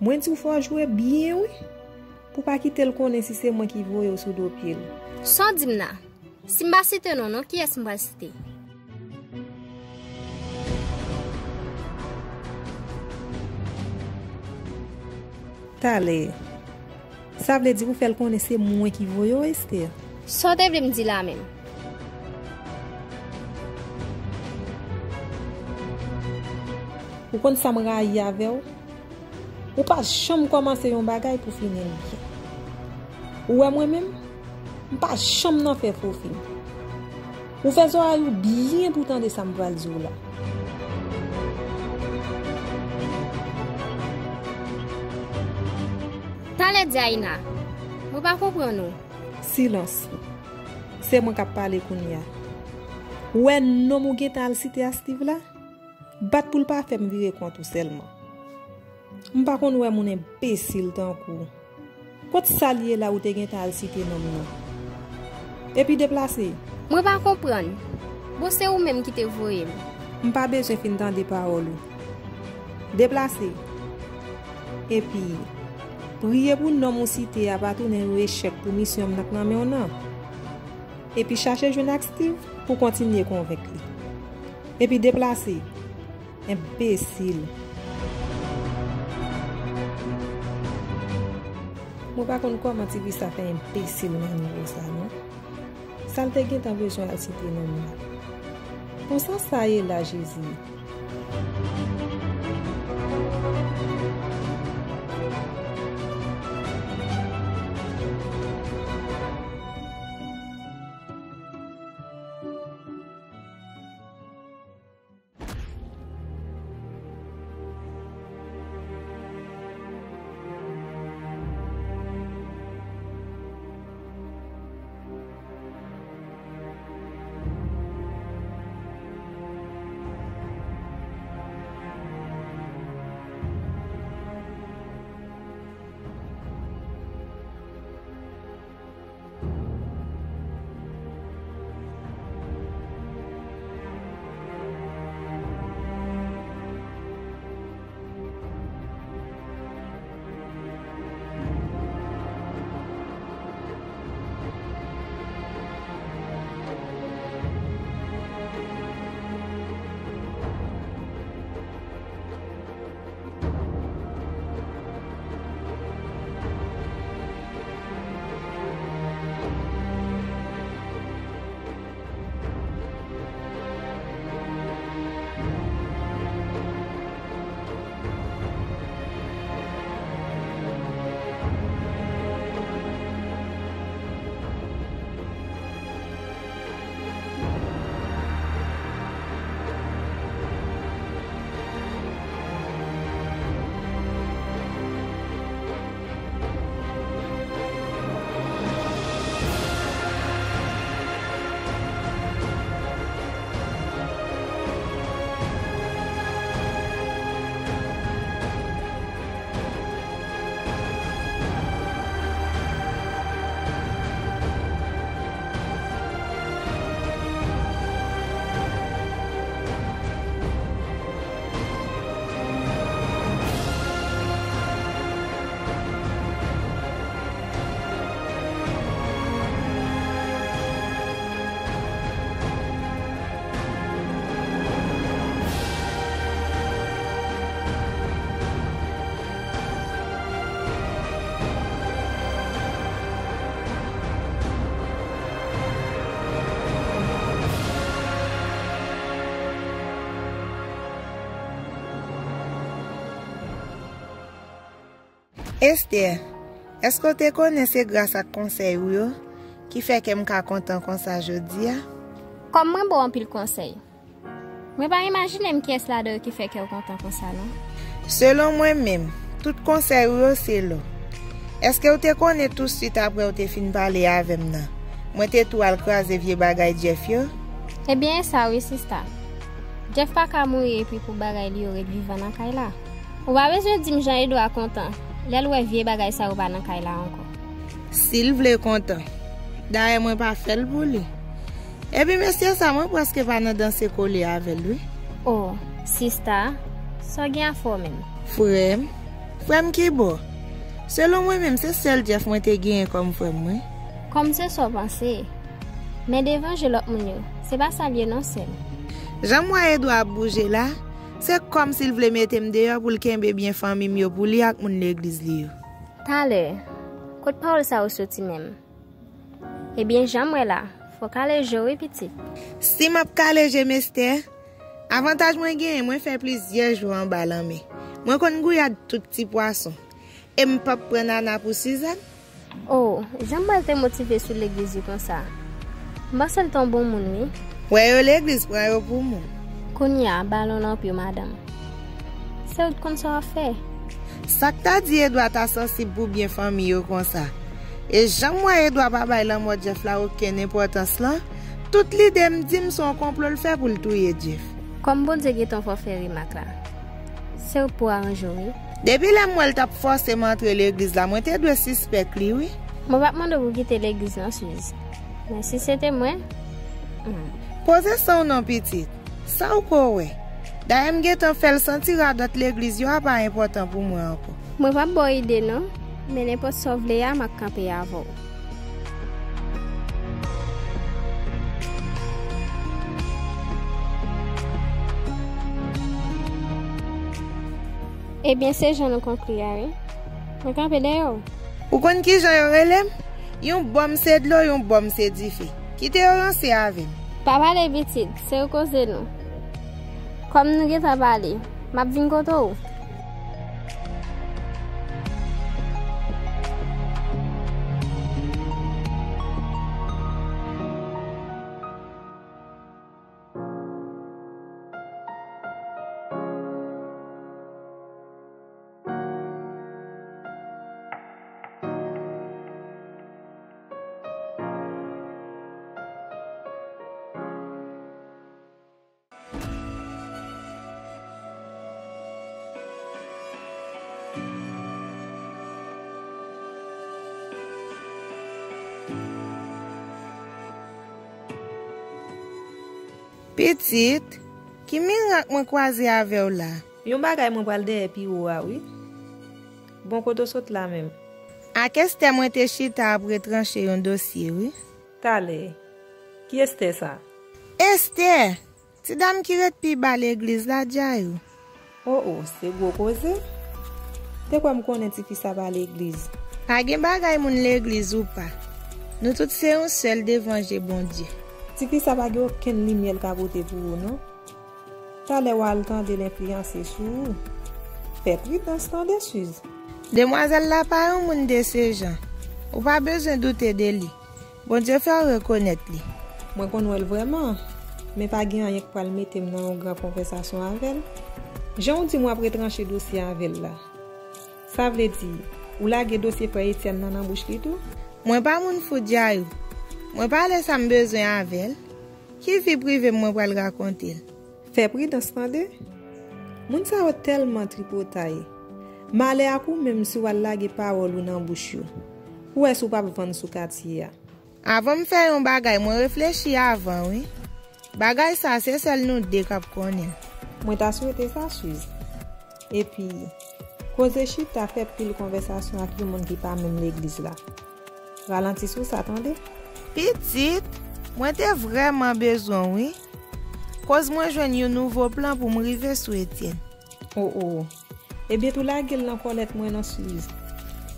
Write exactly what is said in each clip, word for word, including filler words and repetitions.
Mwen di w fò w jwe byen wi, pou w pa kite l konnen si se mwen ki voye w sou do pye l. Sa w di m nan? Si m pa site non, non kiyès m pral site? Talè. Sa vle di pou fè l konnen se mwen ki voye w, Esther? Sa w te vle m di la menm? Ou konn sa m rayi avè w? Ou pa janm kòmanse yon bagay pou fini l byen. Ou wè mwen menm, m pa janm nan fè fo fim. Ou fè zòrèy ou byen pou tande sa m pral di w la. Talè Diana, mwen pa konprann ou. Silans. Se mwen k ap pale kounye a. Ou wè nonm ou gentan al site a Steve la? Bat pou l pa fè m vire kont ou sèlman. M pa konn wè moun enbesil tankou w. Kot sa l ye la ou te gentan al site nonm nan? Epi deplase. Mwen pa konprann. Bon, se ou menm ki te voye m. M pa bezwen fin tande pawòl ou. Deplase. Epi, priye pou nonm ou site a pa tounen yon echèk pou misyon m nan k nan men w nan. Epi chache jwenn ak Steve pou kontinye konvenk li. Epi deplase. Enbesil. Mwen pa konn kòman ti fi sa fè enbesil nan nivo sa non. Sa l te gentan bezwen al site nonm nan. Bon, sa sa ye la, Jezi? Esther, èske w te konnen se gras ak konsèy ou yo ki fè kè m ka kontan konsa jodi a? Kòm mwen ba w anpil konsèy, mwen pa imajine m kiyès ladan yo ki fè kè w kontan konsa non. Selon mwen menm, tout konsèy ou yo se lò. Èske w te konnen touswit apre w te fin pale avè m nan, mwen te tou al kraze vye bagay Jeff yo? Ebyen e sa wi sista. Jeff pa ka mouri epi pou bagay li yo ret vivan nan kay la. Ou pa bezwen di m jan Edouard kontan lè l wè vye bagay sa yo pa nan kay la ankò. Si l vle kontan. Dayè mwen pa fè l pou li. Epi mesye sa mwen prèske pa nan danse kole avè l wi. O, sista, sa w gen a fè w menm? Frè m, Frè m ki bò? Selon mwen menm, se sèl Jeff mwen te genyen kòm frè m, wi. Kòm se sa w panse. Men devanje lòt moun yo, se pa sa l ye non, sè m. Jan m wè Edwa ap bouje la, se kòmsi l vle mete m deyò pou l kenbe byen fanmi m yo pou li ak moun legliz li yo. Talè, kot pawòl sa yo soti menm? Ebyen, jan m wè la, fò w kale je w wi, pitit. Si m ap kale je m, Estè, avantaj mwen genyen, mwen fè plizyè jou anba lanmè. Mwen konn gouyad tout ti pwason. E m p ap pran Nana pou Sizàn. O, jan m wè l te motive sou legliz wi konsa. M panse l te yon bon moun, wi. Wè yo legliz pran yo pou moun. Kounye a, balon nan pye w, madanm. Se ou t konn sa w ap fè. Sa k ta di Edwa ta sansib pou byen fanmi yo konsa? E jan m wè Edwa pa bay lanmò Jeff la okenn enpòtans lan, tout lide m di m se yon konplo l fè pou l touye Jeff. Kòm Bondye gentan fè w fè remak la, se ou k pou aranje w, wi. Depi lè m wè l t ap fòse m antre legliz la, mwen te dwe sispèk li, wi. Mwen p ap mande w pou w kite legliz non, Suze. Men si se te mwen, hmm. Poze san w non, pitit. Sa w ko wè? Dayè m gentan fè l santi radòt legliz yo a pa enpòtan pou mwen ankò. Mwen p ap ba w ide non, men nenpòt sa w vle a, m ap kanpe avè w. Ebyen, se jan nou konkli a, wi. Mwen kanpe dèyè w. Ou konn kijan yo rele m? Yon bòm se dlo, yon bòm se dife. Kite yo ranse avè m. Pa pale pitit, se yo koze nou. Kòm nou gentan pale, m ap vin kote w. Pitit, ki mirak mwen kwaze avè w la? Yon bagay mwen pral dèyè pi wo a, wi. Bon, kote w sot la menm? Ak Estè mwen te chita ap retranche yon dosye, wi. Talè. Ki Estè sa? Estè! Ti dam ki ret pi ba legliz la, Djayou. O, o, se gwo koze. Te kwè m konnen tifi sa pa legliz. Pa gen bagay moun legliz ou pa. Nou tout se yon sèl devan je Bondye. Tifi sa pa gen okenn limyè l ka pote pou ou, non. Talè w al tande l enfliyanse sou ou. Fè pridans tande, Suze. Demwazèl la pa yon moun de se jan. Ou pa bezwen doute de li. Bondye fè w rekonèt li. Mwen konn wè l vrèman, men pa gen anyen k pral mete m nan yon gran konvèsasyon avè l. Jan w di m w ap retranche dosye avè l la, sa vle di ou lage dosye frè Etyèn nan nan bouch li tou? Mwen pa moun fou, Djayou. Mwen pale sa m bezwen avè l. Ki vi prive m mwen pral rakonte l? Fè pridans tande. Moun sa yo tèlman tripotay. Malè ak ou menm si w al lage pawòl ou nan bouch yo. Pou wè si w p ap vann sou katye a. Avan m fè yon bagay, mwen reflechi avan, wi. Bagay sa, se sèl nou de k ap konnen l. Mwen ta swete sa, Suze. Epi, koze chita fè pil konvèsasyon ak yon moun ki pa menm legliz la. Ralanti sou sa, tande. Pitit, mwen te vrèman bezwen w, wi. Koz mwen jwenn yon nouvo plan pou m rive sou Etyèn. O, o. Ebyen, tou lage l nan kòlèt mwen non, Suze.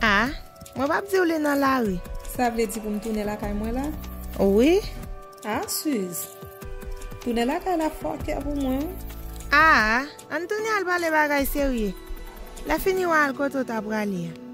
A, mwen p ap di w li nan lari. Sa vle di pou m tounen lakay mwen la? Wi. A, Suze. Tounen lakay la fòkè pou mwen, wi. A, ann tounen al pale bagay serye. Lè fini w a al kote w ta prale a.